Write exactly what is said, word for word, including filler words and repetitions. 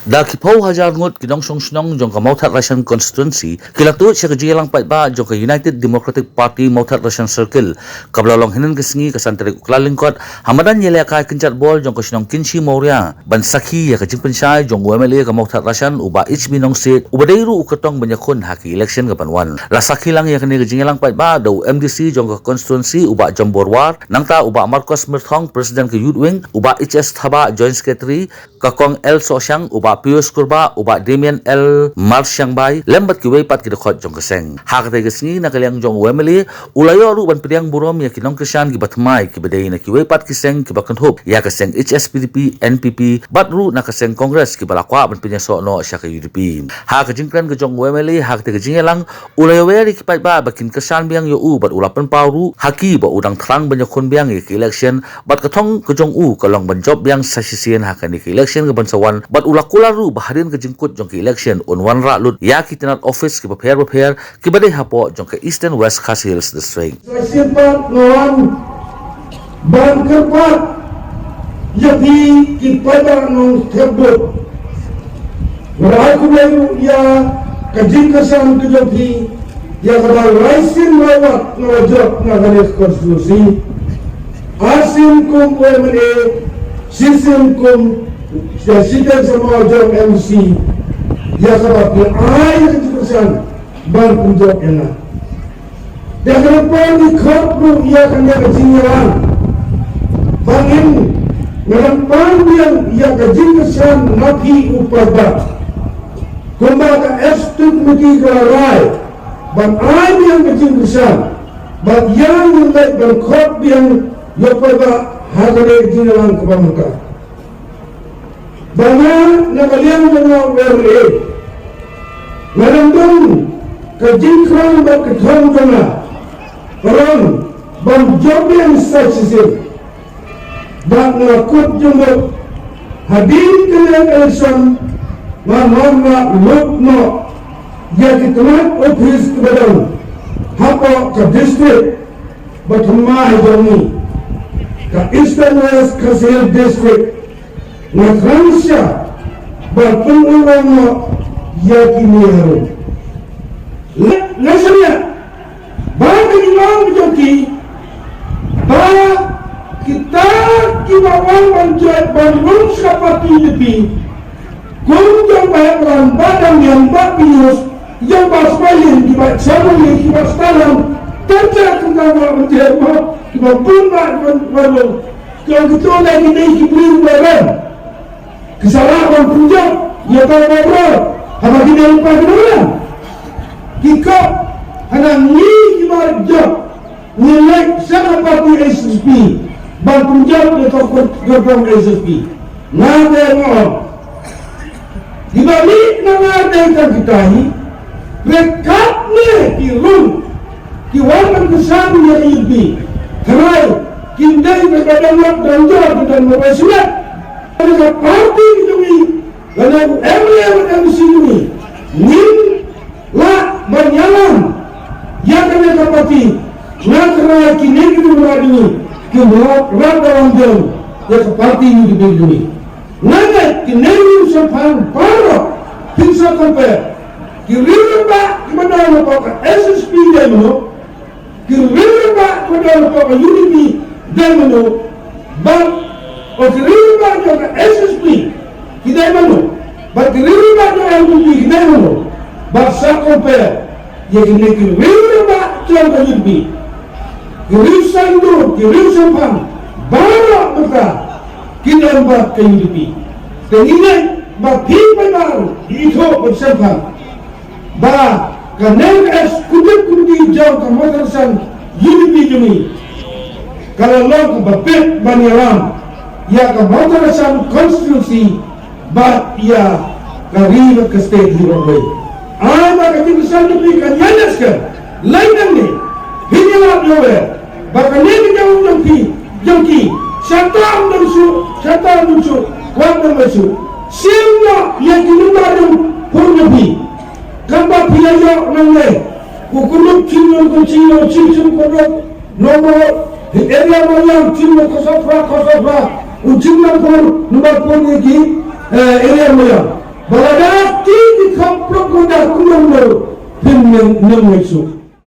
Da ki phew hajar ngut ki nongshong shnong jong ka Mawthadraishan constituency ki la tuid sha ka jingïalang paidbah jong ka United Democratic Party Mawthadraishan Circle, kaba la long hynnin ka sngi ka san tarik u Kyllalyngkot, ha madan ïalehkai kynjat bor jong ka shnong Kynshi Mawria, ban sakhi ïa ka jingpynshai jong u M L A ka Mawthadraishan u Bah H B Nongsiej, uba dei ruh u kyrtong ban ïakhun ha ka election ka ban wan. La sakhi lang ïa kane ka jingïalang paidbah da u M D C jong ka constituency u Bah Jombor War, nangta u Bah Marcos Myrthong, President ka Youth Wing, u Bah H S Thabah, Joint Secretary, ka Kong L Sohshang, u Bah Pius Kurbah, u Bah Damian L Marsiangbai, lem bad kiwei pat ki dkhot jong ka seng. Ha katei ka sngi, na ka liang jong u M L A, u la ïoh ruh ban pdiang burom ïa ki nongkyrshan kiba thymmai kiba dei na kiwei pat ki seng kiba kynthup ïa ka seng H S P D P, N P P, bad ruh na ka seng Congress kiba la kwah ban pynïasoh noh sha ka U D P. Ha ka jingkren ka jong u M L A ha katei ka jingïalang, u la ïawer ïa ki paidbah ba kin kyrshan biang ïa u bad u la pynpaw ruh ha ki ba u dang thrang ban ïakhun biang ïa ka election, bad ka thong ka jong u ka long ban jop biang sa shisien ha kane ka election ka ban sa wan, bad u la kular ruh ba hadien ka jingkut jong ka election un wanrah lut ïa ki tnat office kiba pher bapher kiba dei hapoh jong ka Eastern West Khasi Hills District. Sa shisien pat nga wan ban kyrpad ïa phi ki paidbah nongthep vote. Nga ai khublei ruh ïa ka jingkyrshan ka jong phi ïa kaba lai sien lai wat nga la jop na kane ka constituency. Ar sien kum u M L A, shi sien kum, ïa shi sien sa ma jop M C. Ïa kaba phi ai ïa ka jingkyrshan ban pynjop ïa nga. Te kane pat ngi khot ruh ïa kane ka jingïalang ba ngin ngan pan biang ïa ka jingkyrshan na phi u paidbah. Kumba ka executive committee ka la rai ban ai biang ka jingkyrshan, bad ïa ngin leit ban khot biang ïa u paidbah ha kane ka jingïalang kaba mynta. Ba nga na ka liang jong nga u M L A, nga dang don ka jingkyrpad bad ka thong jong nga, ka long ban jop biang sa shisien. Bad nga kut jingmut hadien kane ka election, ngan wan lut noh ïa ki tnat office kiba don hapoh ka district ba thymmai jong ngi, ka Eastern West Khasi Hills District. Nga kren sha ba pynurlong noh ïa kine harum. Nga shaniah ba ka jingong jong ki, ba kita kiba wan ban join ban rung sha party U D P, kum jong Bah Eblang, Bah Damian, Bah Pius, jong Bah Smiling, kiba Shamali, kiba Stalang, tang ja kumta ba ban join ba kiba bun ba ban ban rung. Ki ong kito na ki dei ki briew ba rem. Ki sa lah ban pynjop ïa ka baroh haba ki dei lypa ki dei rem. Ki kop hana ngi kiba jop ngi leit sha ka party H S P ban pynjop ïa ka kyrtong H S P. Nga te nga ong, kiba mih na nga dei tang kita hi. Pyrkhat ne ki rung ki wan ban kyrshan ïa ka U D P. Tharai kim dei ba ka dang lap dang jor ka dang mawai shulet. Ka party ka jong ngi, lane u M L A bad M C jong ngi, ngin lah ban ïalam ïa kane ka party. Nga tharai kine ki dei ba ngi kim lah ban ïalam ïa ka party U D P jong ngi. Nga ngeit kine ki riew shemphang baroh phin sa compare. Ki riew rangbah kiba don hapoh ka H S P dei mano, ki riew rangbah kiba don hapoh ka U D P dei mano, bad, o, ki riew rangbah jong ka H S P ki dei mano, bad ki riew rangbah jong ka N P P ki dei mano, bad sa compare ïa kine ki riew rangbah jong ka U D P. Ki riew saiñdur, ki riew shemphang baroh mynta ki don bad ka U D P. Te ngi ngeit ba phi baroh phi ithuh bad shemphang ba kane ka executive committee jong ka Mawthadraishan U D P jong ngi ka la long kaba bit ban ïalam ïa ka Mawthadraishan constituency bad ïa ka ri bad ka state hi baroh. Ai ba ka jingkyrshan jong phi kan ïaid skhem. Lei nangne phin ïalap ïa u, ba kane ka jingong jong phi, jong ki, shata ym don shuh, shata ym don shuh, wat ym don shuh. Shim noh ïa ki number jong phone jong phi. Katba phi ïa ïoh nangne, u Kunduk Chin, u Chin, Chin Kunduk, number, area Mawïang, Chin Kunduk, Khosophra, Khosophra, u Chin number, number phone ïa ki, eh, area Mawïang. Ba lada ki ki kham pyrkhat kumno, phin nym, nym ngeit shuh.